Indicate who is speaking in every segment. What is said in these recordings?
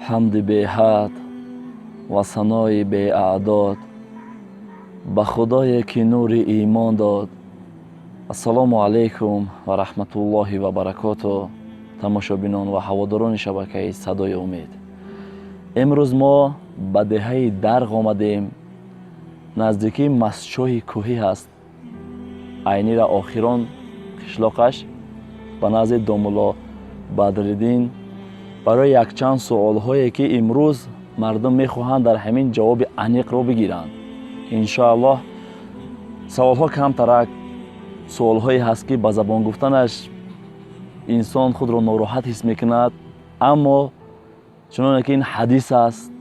Speaker 1: Ҳамди беҳад ва санои беаъдод ба Худое, ки нури имон дод. Ассалому алайкум ва раҳматуллоҳи ва баракоту, тамошобинон ва ҳаводорони шабакаи «Садои умед». Имрӯз мо ба деҳаи Дарғ омадем. Наздикии Мастчоҳи кӯҳӣ ҳаст, Айнира охирон қишлоқаш, ба назди домулло Бадриддин барои якчанд суолҳое, ки имрӯз мардум мехоҳанд дар ҳамин ҷавоби аниқро бигиранд, иншоаллоҳ. Саволҳо камтарак суолҳое ҳаст, ки ба забон гуфтанаш инсон худро нороҳат ҳис мекунад, аммо чуноне ки ин ҳадис аст,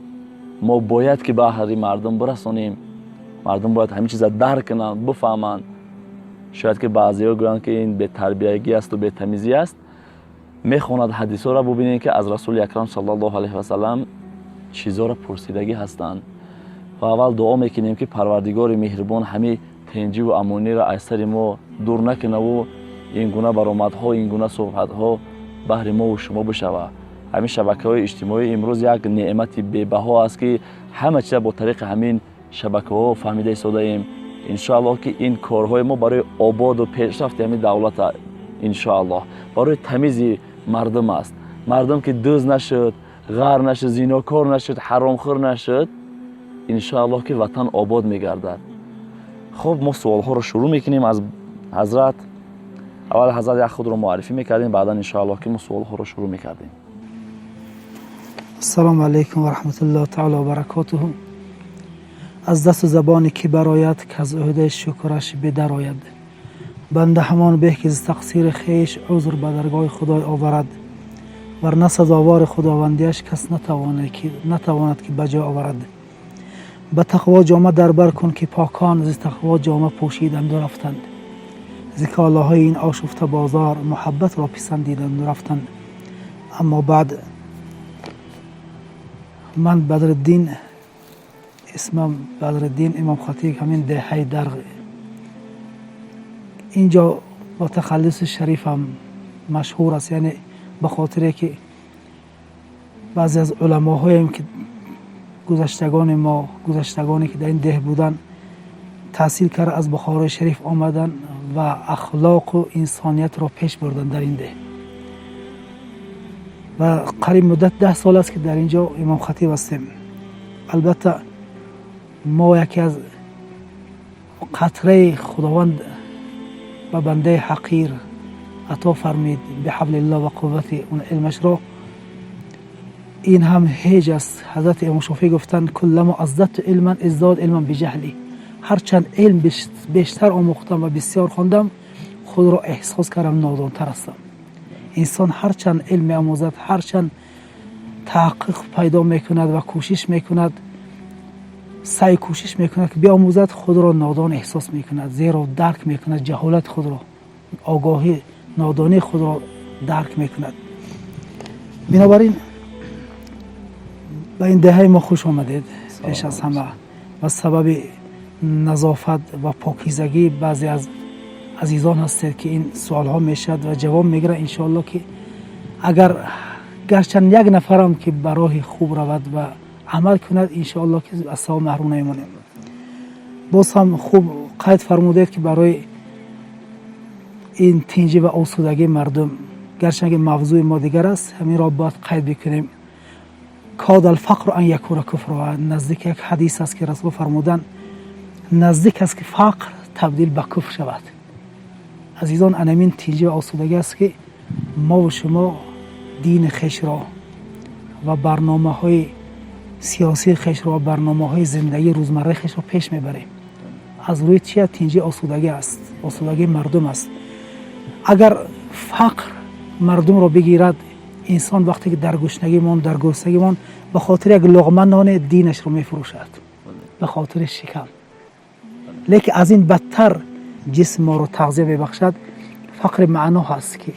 Speaker 1: мо бояд ки баҳри мардум бирасонем. Мардум бояд ҳамин чиза дарк кунанд, бифаҳманд. Шояд ки баъзеҳо гӯянд, ки ин бетарбиягӣ асту бетамизӣ аст. Мехонад ҳадисҳоро, бубинед, ки аз Расули Акрам саллаллоҳу алайҳи васалам чизҳоро пурсидагӣ ҳастанд. Ва аввал дуо мекунем, ки Парвардигори меҳрубон ҳамин тинҷиву амониро аз сари мо дур накунаву ин гуна баромадҳо, ин гуна суҳбатҳо баҳри мову шумо бишавад. Ҳамин шабакаҳои иҷтимоӣ имрӯз як неъмати бебаҳо аст, ки ҳама чиза бо тариқи ҳамин шабакаҳо фаҳмида истодаем. Иншоаллоҳ, ки ин корҳои мо барои ободу пешрафти ҳамин давлат, иншоаллоҳ, барои тамизи мардум аст. Мардум ки дузд нашуд, ғар нашуд, зинокор нашуд, ҳаромхӯр нашуд, иншоаллоҳ, ки ватан обод мегардад. Хуб, мо суолҳоро шурӯъ мекунем аз ҳазрат. Аввал ҳазрат як худро муаррифӣ мекардем, баъдан, иншоаллоҳ, ки мо суолҳоро шурӯъ мекардем.
Speaker 2: Ассалому алайкум ва раҳматуллоҳи таъала ва баракотуҳу. Аз дасту забоне ки барояд, ки аз ӯҳдаи шукраш бедарояд. Банда ҳамон беҳ, ки зи тақсири хеш узр ба даргоҳи Худой оварад, варна сазовори худовандиаш кас натавонад, ки ба ҷо оварад. Ба тақво ҷома дар бар кун, ки покон зи тақво ҷома пӯшиданду рафтанд, зи колаҳои ин ошуфта бозор муҳаббатро писандиданду рафтанд. Аммо баъд, ман Бадриддин исмам, Бадриддин, имомхатиб ҳамин деҳаи Дарғ. Инҷо бо тахаллуси Шарифам машҳур аст, яъне ба хотире ки баъзе аз уламоҳоем, ки гузаштагони мо, гузаштагоне ки дар ин деҳ буданд, таҳсил карда, аз Бухорои Шариф омаданд ва ахлоқу инсониятро пеш бурданд дар ин деҳ. Ва қариб муддат 10 сол аст, ки дар ин ҷо имомхатиб ҳастем. Албатта, мо яке аз қатраи Худованд ба бандаи ҳақир ато фармид, биҳавлиллоҳ ва қуввати он илмашро, ин ҳам ҳеҷ аст. Ҳазрати Имом Шофӣ гуфтанд: كلما ازددت علما ازداد علما بجهلي. Ҳарчанд илм бештар омӯхтам ва бисёр хондам, худро эҳсос кардам нодонтар ҳастам. Инсон ҳарчанд илм меомӯзад, ҳарчанд таҳаққуқ пайдо мекунад ва кӯшиш мекунад, саъй кӯшиш мекунад, ки биомӯзад, худро нодон эҳсос мекунад, зеро дарк мекунад ҷаҳолати худро, огоҳӣ нодонии худро дарк мекунад. Бинобар ин ба ин деҳаи мо хуш омадед. Пеш аз ҳама, ба сабаби назофат ва покизагӣ баъзе аз азизон ҳастед, ки ин суолҳо мешавад ва ҷавоб мегирад. Иншоалло, ки агар гарчанд як нафарам ки ба роҳи хуб равад ва амал кунад, иншоалло, ки аз савоб маҳрум намемонем. Боз ҳам хуб қайд фармудед, ки барои ин тинҷӣ ва осудагии мардум, гарчанд ки мавзӯи мо дигар аст, ҳаминро бояд қайд бикунем: كاد الفقر أن يكون كفرا. Наздик як ҳадис аст, ки Расул фармуданд: наздик аст, ки фақр табдил ба куфр шавад. Азизон, анамин тинҷӣ ва осудагӣ аст, ки мову шумо дини хешро ва барномаҳои сиёсии хешро ва барномаҳои зиндагии рӯзмарраи хешро пеш мебарем. Аз рӯи чия? Тинҷӣ, осудагӣ аст, осудагии мардум аст. Агар фақр мардумро бигирад, инсон вақте ки дар гушнагӣ монд, дар гуруснагӣ монд, ба хотири як луғма ноне динашро мефурӯшад, ба хотири шикам. Лекин аз ин бадтар ҷисм моро тағзия мебахшад, фақри маъно ҳаст, ки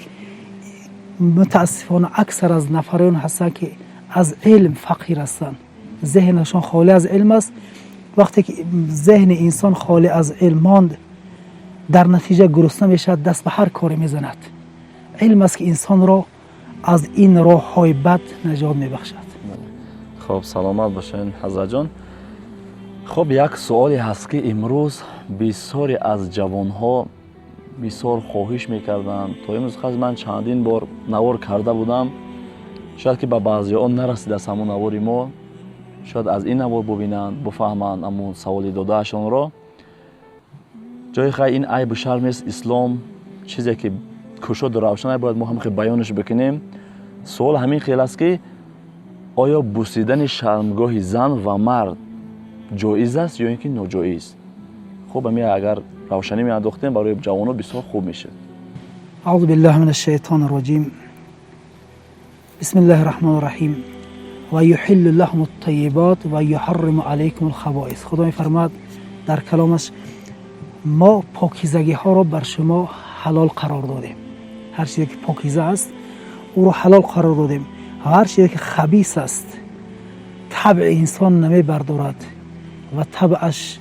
Speaker 2: мутаассифона аксар аз нафароён ҳастанд, ки аз илм фақир ҳастанд, зеҳнашон холӣ аз илм аст. Вақте ки зеҳни инсон холӣ аз илм монд, дар натиҷа гурусна мешавад, даст ба ҳар коре мезанад. Илм аст, ки инсонро Аз ин роҳҳои бад наҷот мебахшад.
Speaker 1: Хуб, саломат бошед, ҳазратҷон. Хуб, як суоле ҳаст, ки имрӯз бисёре аз ҷавонҳо бисёр хоҳиш мекарданд. То имрӯз хаз ман чандин бор навор карда будам, шояд ки ба баъзеҳо нарасидааст ҳамун навори мо. Шояд аз ин навор бубинанд, буфаҳманд ҳамун саволи додаашонро. Ҷои хай, ин айбу шарм нест. Ислом чизе ки кушоду равшан, бояд мо ҳам хел баёнаш бикунем. Суол ҳамин хел аст, ки оё бусидани шармгоҳи зан ва мард ҷоиз аст ё ин ки ноҷоиз? Хуб, ами агар равшанӣ меандохтем, барои ҷавонон бисёр хуб мешуд.
Speaker 2: أعوذ بالله من الشيطان الرجيم، بسم الله الرحمن الرحيم. ويحل لهم الطيبات ويحرم عليكم الخبائث. Худо мефармояд дар каломаш: мо покизагиҳоро бар шумо ҳалол қарор додем. Ҳар чизе ки покиза аст, ӯро ҳалол қарор додем ва ҳар чизе ки хабис аст, табъи инсон намебардорад ва табъаш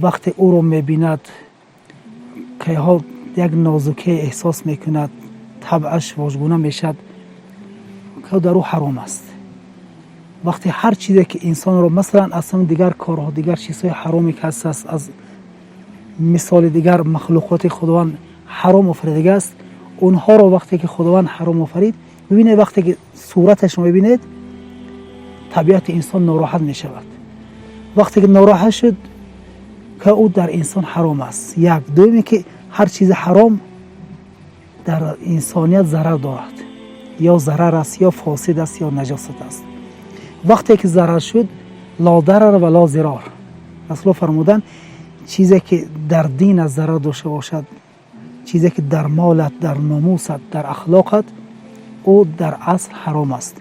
Speaker 2: вақте ӯро мебинад, кайҳо як нозукие эҳсос мекунад, табъаш вожгуна мешавад, дар ӯ ҳаром аст. Вақте ҳар чизе ки инсонро, масалан, аз ҳамн дигар корҳо, дигар чизҳои ҳароме ки ҳаст аст, аз мисоли дигар махлуқоти Худованд ҳаром офаридагӣ аст, онҳоро вақте ки Худованд ҳаром офарид, бибинед, вақте ки сураташро мебинед, табиати инсон нороҳат мешавад. Вақте ки нороҳат шуд, ка ӯ дар инсон ҳаром аст. Як дуюме ки ҳар чизи ҳаром дар инсоният зарар дорад, ё зарар аст, ё фосид аст, ё наҷосат аст. Вақте ки зарар шуд, لا ضرر ولا ضرار. Расуло фармуданд: чизе ки дар динат зарар дошта бошад, чизе ки дар молат, дар номусат, дар ахлоқат, ӯ дар асл ҳаром аст.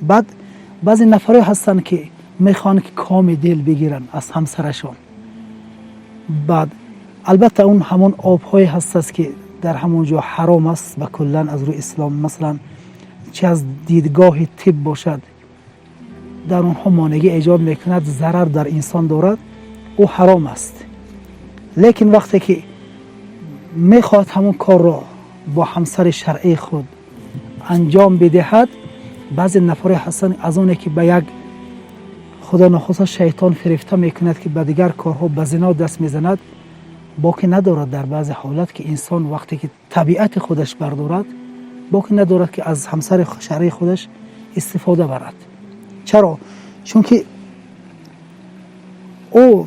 Speaker 2: Баъд баъзе нафарое ҳастанд, ки мехоҳанд, ки коми дил бигиранд аз ҳамсарашон. Баъд, албатта, он ҳамон обҳое ҳастааст, ки дар ҳамон ҷо ҳаром аст ба куллан аз рӯи ислом. Масалан, чи аз дидгоҳи тиб бошад, дар онҳо монеъгӣ эҷод мекунад, зарар дар инсон дорад, ӯ ҳаром аст. Лекин вақте ки мехоҳад ҳамон корро бо ҳамсари шаръии худ анҷом бидиҳад, баъзе нафаре ҳастанд, аз оне ки ба як, Худо нохоста, шайтон фирефта мекунад, ки ба дигар корҳо, ба зино даст мезанад. Боке надорад дар баъзе ҳолат, ки инсон вақте ки табиати худаш бардорад, боке надорад, ки аз ҳамсари шаръии худаш истифода барад. Чаро? Чунки ӯ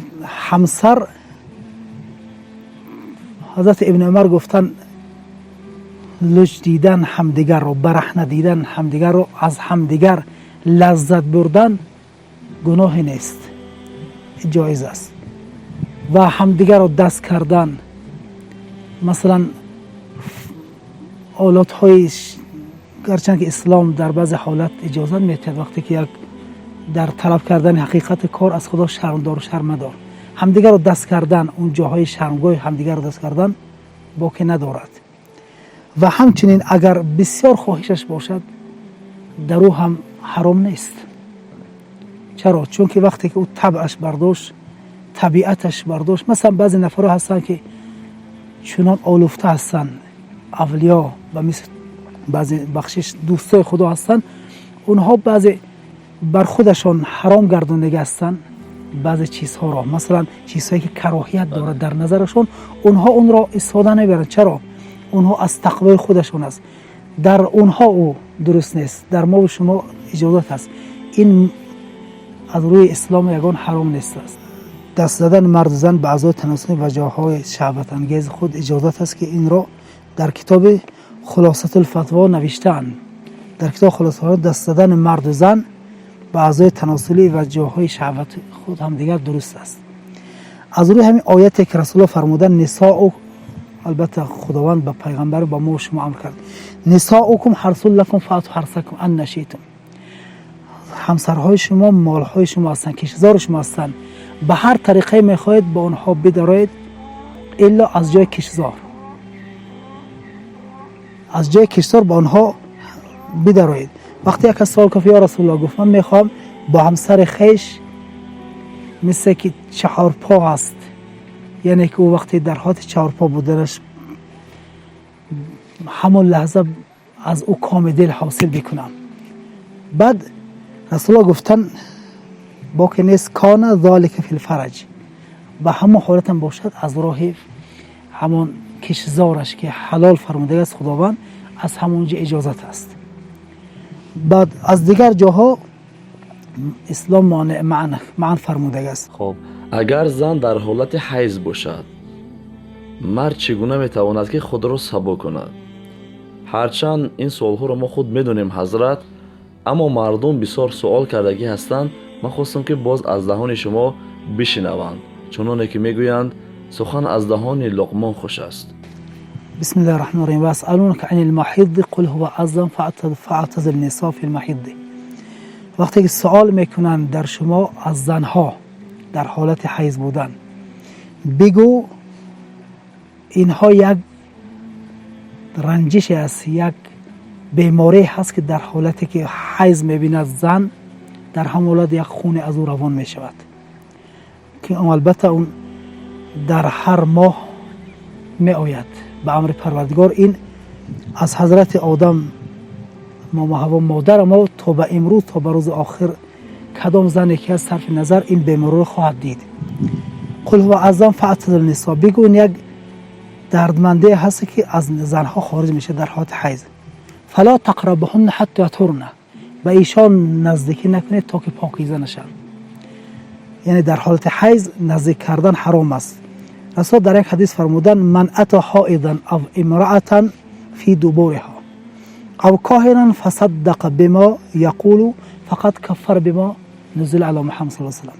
Speaker 2: ҳамсар, ҳазрати Ибни Умар гуфтанд: луҷ дидан ҳамдигарро, бараҳна дидан ҳамдигарро, аз ҳамдигар лаззат бурдан гуноҳе нест, ҷоиз аст. Ва ҳамдигарро даст кардан, масалан, олатҳои, гарчанд ки ислом дар баъзе ҳолат иҷозат метиҳад, вақте ки як дар талаб кардани ҳақиқати кор аз Худо шармдору шармадор, ҳамдигарро даст кардан, он ҷоҳои шармгоҳи ҳамдигарро даст кардан боке надорад. Ва ҳамчунин агар бисёр хоҳишаш бошад, дар ӯ ҳам ҳаром нест. Чаро? Чунки вақте ки ӯ табъаш бардошт, табиаташ бардошт. Масалан, баъзе нафарҳо ҳастанд, ки чунон олуфта ҳастанд, авлиё ба мисли баъзе, бахшиш, дӯстои Худо ҳастанд. Онҳо баъзе бар худашон ҳаром гардондагӣ ҳастанд баъзе чизҳоро. Масалан, чизҳое ки кароҳият дорад дар назарашон, онҳо онро истифода намебаранд. Чаро? Онҳо аз тақвои худашон аст. Дар онҳо ӯ дуруст нест, дар мову шумо иҷозат аст. Ин аз рӯи ислом ягон ҳаром нест аст. Даст задан марду зан ба аъзои таносулӣ ва ҷоҳои шаҳватангези худ иҷозат аст, ки инро дар китоби Хулосатулфатво навиштаанд. Дар китоби Хулосат даст задани марду зан ба аъзои таносулӣ ва ҷоҳои шаҳвати худ ҳамдигар дуруст аст, аз рӯи ҳамин ояте ки Расулулло фармуданд: نساؤ. Албатта, Худованд ба пайғамбар, ба мо шумо амр кард: نساؤكم حرث لكم فأتوا حرثكم أنى شئتم. Ҳамсарҳои шумо молҳои шумо ҳастанд, киштзори шумо ҳастанд. Ба ҳар тариқае мехоҳед, ба онҳо бидароед, илло аз ҷои киштзор. Аз ҷои киштзор ба онҳо бидароед. Вақте як кас суол кард: «Ё Расулулло», гуфт, «ман мехоҳам бо ҳамсари хеш, мисле ки чаҳорпо аст, яъне ки ӯ вақте дар ҳолати чаҳорпо буданаш, ҳамон лаҳза Аз ӯ коми дил ҳосил бикунам. Баъд Расулулло гуфтан: боке нест, كان ذلك في الفرج. Ба ҳамон ҳолатам бошад, аз роҳи ҳамон киштзораш, ки ҳалол фармудагааст Худованд, аз ҳамон ҷо иҷозат аст. Баъд аз дигар ҷоҳо ислом манъ фармудагааст.
Speaker 1: Хоб, агар зан дар ҳолати ҳайз бошад, мард чӣ гуна метавонад, ки худро сабук кунад? Ҳарчанд ин суолҳоро мо худ медонем, ҳазрат, аммо мардум бисёр суол кардагӣ ҳастанд. Ман хостам, ки боз аз даҳони шумо бишинаванд, чуноне ки мегӯянд, сухан аз даҳони Луқмон хуш аст.
Speaker 2: بسم الله الرحمن الرحيم. ويسألونك عن المحيض قل هو أذى فاعتزلوا النساء في المحيض. Вақте ки суол мекунанд дар шумо аз занҳо дар ҳолати ҳайз будан, бигӯ: инҳо як ранҷише аст, як беморие ҳаст, ки дар ҳолате ки ҳайз мебинад зан, дар ҳамон ҳолат як хуне аз ӯ равон мешавад, ки албатта он дар ҳар моҳ меояд ба амри Парвардигор. Ин аз ҳазрати Одам, момо Ҳаво, модари мо, то ба имрӯз, то ба рӯзи охир, кадом зане ки аз сарфи назар ин бемориро хоҳад дид. قل هو أذى فاعتزلوا النساء. Бигӯ, ин як дардмандие ҳаст, ки аз занҳо хориҷ мешавад дар ҳолати ҳайз. فلا تقربوهن حتى يطهرن. Ба ишон наздикӣ накунед, то ки покиза нашаванд. Яъне дар ҳолати ҳайз наздик кардан ҳаром аст. Расул дар як ҳадис фармуданд: من أتى حائضا أو امرأة في دبرها أو كاهنا فصدق بما يقول فقد كفر بما نزل على محمد صلى الله عليه وسلم.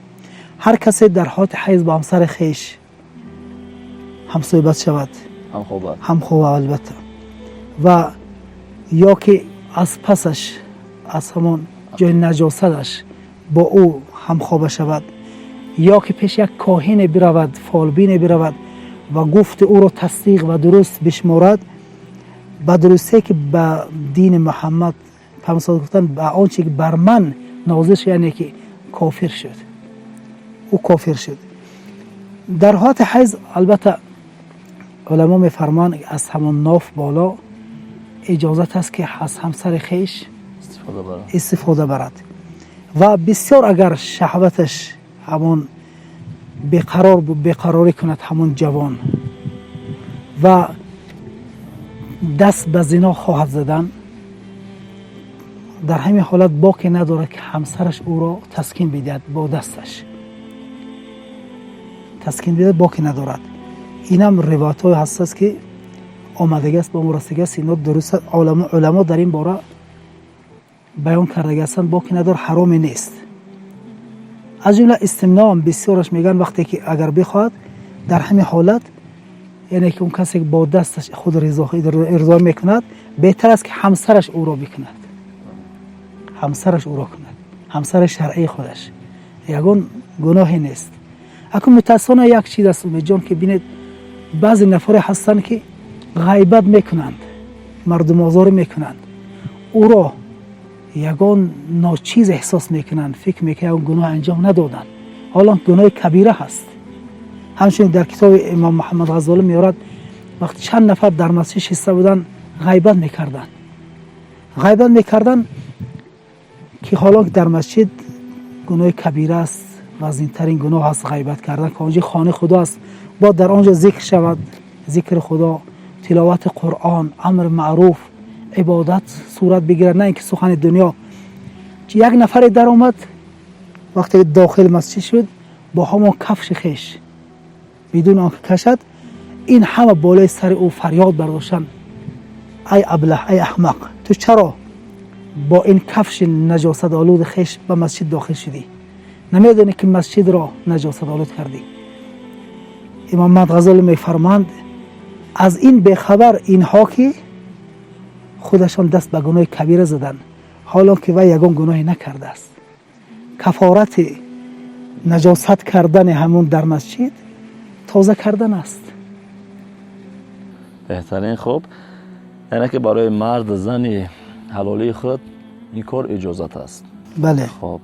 Speaker 2: Ҳар касе дар ҳолати ҳайз бо ҳамсари хеш ҳамсӯҳбат шавад,
Speaker 1: ҳамхоба,
Speaker 2: ҳамхоба албатта, ва ё ки аз пасаш, аз ҳамон ҷои наҷосаташ бо ӯ ҳамхоба шавад, ё ки пеш як коҳине биравад, фолбине биравад ва гуфти ӯро тасдиқ ва дуруст бишморад, ба дурустие ки ба дини Муҳаммад паёмбар гуфтанд, ба он чи ки бар ман нозил шуд, яъне ки кофир шуд, ӯ кофир шуд. Дар ҳолати ҳайз, албатта, уламо мефармоянд, аз ҳамон ноф боло иҷозат аст, ки аз ҳамсари хеш
Speaker 1: истифода барад.
Speaker 2: Истифода барад. Ва бисёр агар шаҳваташ ҳамон беқарор беқарорӣ кунад ҳамон ҷавон ва даст ба зино хоҳад задан, дар ҳамин ҳолат боке надорад, ки ҳамсараш ӯро таскин бидиҳад, бо дасташ таскин бидиҳад, боке надорад. Инам ривоятҳое ҳастааст, ки омадагиаст, ба мурастагиаст. Ино дуруст, уламо дар ин бора баён кардагӣ ҳастанд. Боке надор, ҳароме нест. Аз ҷумла истимноам бисёраш мегӯянд, вақте ки агар бихоҳад дар ҳамин ҳолат, яъне ки он касе бо дасташ худ ирзо мекунад, беҳтар аст, ки ҳамсараш ӯро бикунад, ҳамсараш ӯро кунад, ҳамсари шаръии худаш, ягон гуноҳе нест. Акун мутаассифона як чиз аст, Умедҷон, ки бинед, баъзе нафаре ҳастанд, ки ғайбат мекунанд, мардумозорӣ мекунанд, ӯро ягон ночиз эҳсос мекунанд, фикр мекунанд ягон гуноҳ анҷом надоданд, ҳоло гуноҳи кабира ҳаст. Ҳамчунин дар китоби имом Муҳаммад Ғаззолӣ меорад, вақти чанд нафар дар масҷид шиста буданд, ғайбат мекарданд, ғайбат мекарданд, ки ҳоло дар масҷид гуноҳи кабира аст, вазнинтарин гуноҳ аст ғайбат кардан, ки онҷо хонаи Худо аст, бояд дар он ҷо зикр шавад, зикри Худо, тиловати Қуръон, амри маъруф, ибодат сурат бигирад, на ин ки сухани дунё. Як нафаре даромад, вақте дохили масҷид шуд, бо ҳамон кафши хеш, бидуни он ки кашад, ин ҳама болои сари ӯ фарёд бардоштанд: «Ай аблаҳ, ай аҳмақ, ту чаро бо ин кафши наҷосатолуди хеш ба масҷид дохил шудӣ? Намедонӣ, ки масҷидро наҷосатолуд кардӣ?» Имом Муҳаммад Ғазолӣ мефармоянд, аз ин бехабар инҳо, ки худашон даст ба гуноҳи кабира заданд, ҳоло ки вай ягон гуноҳе накардааст. Кафорати наҷосат кардани ҳамун дар масҷид тоза кардан аст.
Speaker 1: Беҳтарин. Хуб, яъне ки барои мард зани ҳалолии худ ин кор иҷозат аст.
Speaker 2: Бале.
Speaker 1: Хуб.